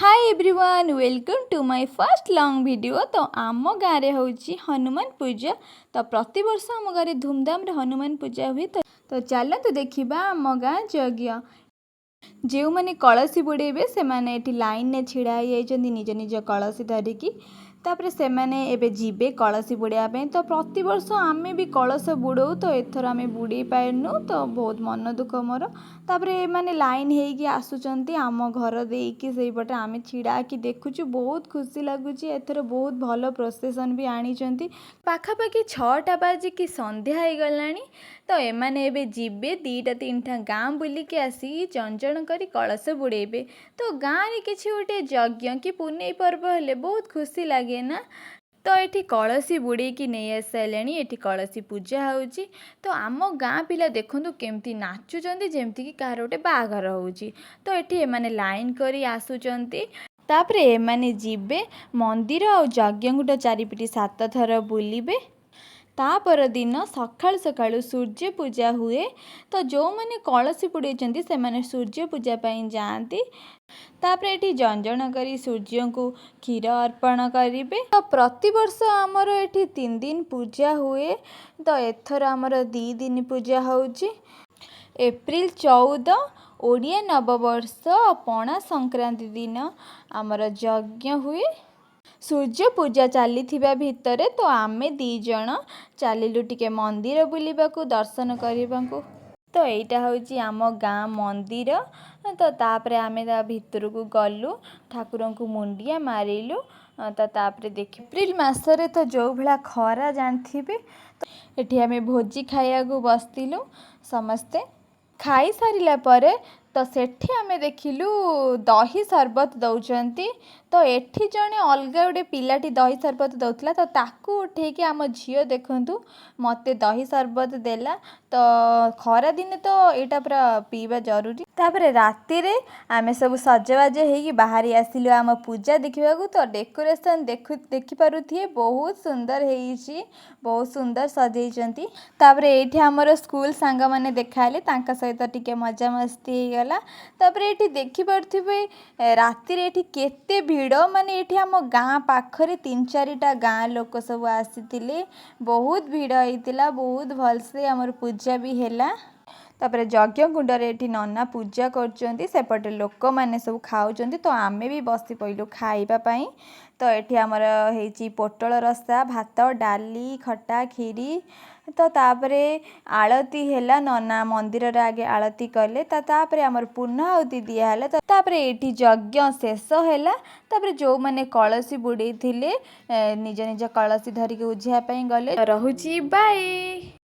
Hi everyone, welcome to my first long video. ତ ଆମ ଗାଁରେ ହେଉଛି ହନୁମାନ ପୂଜା। ତ ପ୍ରତିବର୍ଷ ଆମ ଗାଁରେ ଧୁମଧାମରେ ହନୁମାନ ପୂଜା ହୁଏ। ତ ଚାଲନ୍ତୁ ଦେଖିବା ଆମ ଗାଁ ଯଜ୍ଞ। ଯେଉଁମାନେ କଳସୀ ବୁଡ଼େଇବେ, ସେମାନେ ଏଠି ଲାଇନରେ ଛିଡ଼ା ହେଇଯାଇଛନ୍ତି ନିଜ ନିଜ କଳସୀ ଧରିକି। ତାପରେ ସେମାନେ ଏବେ ଯିବେ କଳସୀ ବୁଡ଼େଇବା ପାଇଁ। ତ ପ୍ରତିବର୍ଷ ଆମେ ବି କଳସ ବୁଡ଼ଉ, ତ ଏଥର ଆମେ ବୁଡ଼େଇ ପାରିନୁ, ତ ବହୁତ ମନ ଦୁଃଖ ମୋର। ତାପରେ ଏମାନେ ଲାଇନ୍ ହେଇକି ଆସୁଛନ୍ତି ଆମ ଘର ଦେଇକି ସେଇପଟେ। ଆମେ ଛିଡ଼ା ହେଇକି ଦେଖୁଛୁ, ବହୁତ ଖୁସି ଲାଗୁଛି। ଏଥର ବହୁତ ଭଲ ପ୍ରୋସେସନ୍ ବି ଆଣିଛନ୍ତି। ପାଖାପାଖି 6ଟା ବାଜିକି ସନ୍ଧ୍ୟା ହେଇଗଲାଣି। ତ ଏମାନେ ଏବେ ଯିବେ, ଦୁଇଟା ତିନିଟା ଗାଁ ବୁଲିକି ଆସିକି ଜଣ ଜଣ କରି କଳସ ବୁଡ଼େଇବେ। ତ ଗାଁରେ କିଛି ଗୋଟେ ଯଜ୍ଞ କି ପୁନେଇ ପର୍ବ ହେଲେ ବହୁତ ଖୁସି ଲାଗେ ନା? ତ ଏଠି କଳସୀ ବୁଡ଼େଇକି ନେଇ ଆସିସାରିଲେଣି। ଏଠି କଳସୀ ପୂଜା ହେଉଛି। ତ ଆମ ଗାଁ ପିଲା ଦେଖନ୍ତୁ କେମିତି ନାଚୁଛନ୍ତି, ଯେମିତିକି କାହାର ଗୋଟେ ବାହାଘର ହେଉଛି। ତ ଏଠି ଏମାନେ ଲାଇନ୍ କରି ଆସୁଛନ୍ତି। ତାପରେ ଏମାନେ ଯିବେ ମନ୍ଦିର ଆଉ ଯଜ୍ଞକୁଣ୍ଡ ଚାରିପିଟି ସାତ ଥର ବୁଲିବେ। ତା ପରଦିନ ସକାଳୁ ସକାଳୁ ସୂର୍ଯ୍ୟ ପୂଜା ହୁଏ। ତ ଯେଉଁମାନେ କଳସୀ ବୁଡ଼େଇଛନ୍ତି, ସେମାନେ ସୂର୍ଯ୍ୟ ପୂଜା ପାଇଁ ଯାଆନ୍ତି। ତାପରେ ଏଠି ଜଣ ଜଣ କରି ସୂର୍ଯ୍ୟଙ୍କୁ କ୍ଷୀର ଅର୍ପଣ କରିବେ। ତ ପ୍ରତିବର୍ଷ ଆମର ଏଠି 3 ଦିନ ପୂଜା ହୁଏ, ତ ଏଥର ଆମର 2 ଦିନ ପୂଜା ହେଉଛି। ଏପ୍ରିଲ 14, ଓଡ଼ିଆ ନବବର୍ଷ ପଣା ସଂକ୍ରାନ୍ତି ଦିନ ଆମର ଯଜ୍ଞ ହୁଏ। ସୂର୍ଯ୍ୟ ପୂଜା ଚାଲିଥିବା ଭିତରେ ତ ଆମେ ଦୁଇ ଜଣ ଚାଲିଲୁ ଟିକେ ମନ୍ଦିର ବୁଲିବାକୁ, ଦର୍ଶନ କରିବାକୁ। ତ ଏଇଟା ହେଉଛି ଆମ ଗାଁ ମନ୍ଦିର। ତ ତାପରେ ଆମେ ତା ଭିତରକୁ ଗଲୁ, ଠାକୁରଙ୍କୁ ମୁଣ୍ଡିଆ ମାରିଲୁ। ତ ତାପରେ ଦେଖି, ଏପ୍ରିଲ ମାସରେ ତ ଯେଉଁ ଭଳିଆ ଖରା ଜାଣିଥିବେ। ତ ଏଠି ଆମେ ଭୋଜି ଖାଇବାକୁ ବସିଥିଲୁ ସମସ୍ତେ। ଖାଇସାରିଲା ପରେ ତ ସେଠି ଆମେ ଦେଖିଲୁ ଦହି ସରବତ ଦେଉଛନ୍ତି। ତ ଏଠି ଜଣେ ଅଲଗା ଗୋଟେ ପିଲାଟି ଦହି ସରବତ ଦେଉଥିଲା। ତ ତାକୁ ଉଠେଇକି ଆମ ଝିଅ ଦେଖନ୍ତୁ ମୋତେ ଦହି ସରବତ ଦେଲା। ତ ଖରାଦିନେ ତ ଏଇଟା ପୁରା ପିଇବା ଜରୁରୀ। ତାପରେ ରାତିରେ ଆମେ ସବୁ ସଜବାଜ ହେଇକି ବାହାରି ଆସିଲୁ ଆମ ପୂଜା ଦେଖିବାକୁ। ତ ଡେକୋରେସନ୍ ଦେଖିପାରୁଥିବେ, ବହୁତ ସୁନ୍ଦର ହେଇଛି, ବହୁତ ସୁନ୍ଦର ସଜେଇଛନ୍ତି। ତାପରେ ଏଇଠି ଆମର ସ୍କୁଲ ସାଙ୍ଗମାନେ ଦେଖାହେଲେ, ତାଙ୍କ ସହିତ ଟିକେ ମଜାମସ୍ତି ହେଇଗଲା। ତାପରେ ଏଇଠି ଦେଖିପାରୁଥିବେ ରାତିରେ ଏଠି କେତେ ଭିଡ଼। ମାନେ ଏଇଠି ଆମ ଗାଁ ପାଖରେ ତିନି ଚାରିଟା ଗାଁ ଲୋକ ସବୁ ଆସିଥିଲେ। ବହୁତ ଭିଡ଼ ହେଇଥିଲା। ବହୁତ ଭଲସେ ଆମର ପୂଜା ବି ହେଲା। ତାପରେ ଯଜ୍ଞ କୁଣ୍ଡରେ ଏଠି ନନା ପୂଜା କରୁଛନ୍ତି, ସେପଟେ ଲୋକମାନେ ସବୁ ଖାଉଛନ୍ତି। ତ ଆମେ ବି ବସି ପଇଲୁ ଖାଇବା ପାଇଁ। ତ ଏଠି ଆମର ହେଇଛି ପୋଟଳ ରସା, ଭାତ, ଡାଲି, ଖଟା, କ୍ଷୀରି। ତ ତାପରେ ଆଳତି ହେଲା। ନନା ମନ୍ଦିରରେ ଆଗେ ଆଳତି କଲେ। ତ ତାପରେ ଆମର ପୂର୍ଣ୍ଣାହୁତି ଦିଆହେଲା। ତ ତାପରେ ଏଇଠି ଯଜ୍ଞ ଶେଷ ହେଲା। ତାପରେ ଯେଉଁମାନେ କଳସୀ ବୁଡ଼େଇଥିଲେ, ନିଜ ନିଜ କଳସୀ ଧରିକି ଉଝେଇବା ପାଇଁ ଗଲେ। ରହୁଛି, ବାଏ।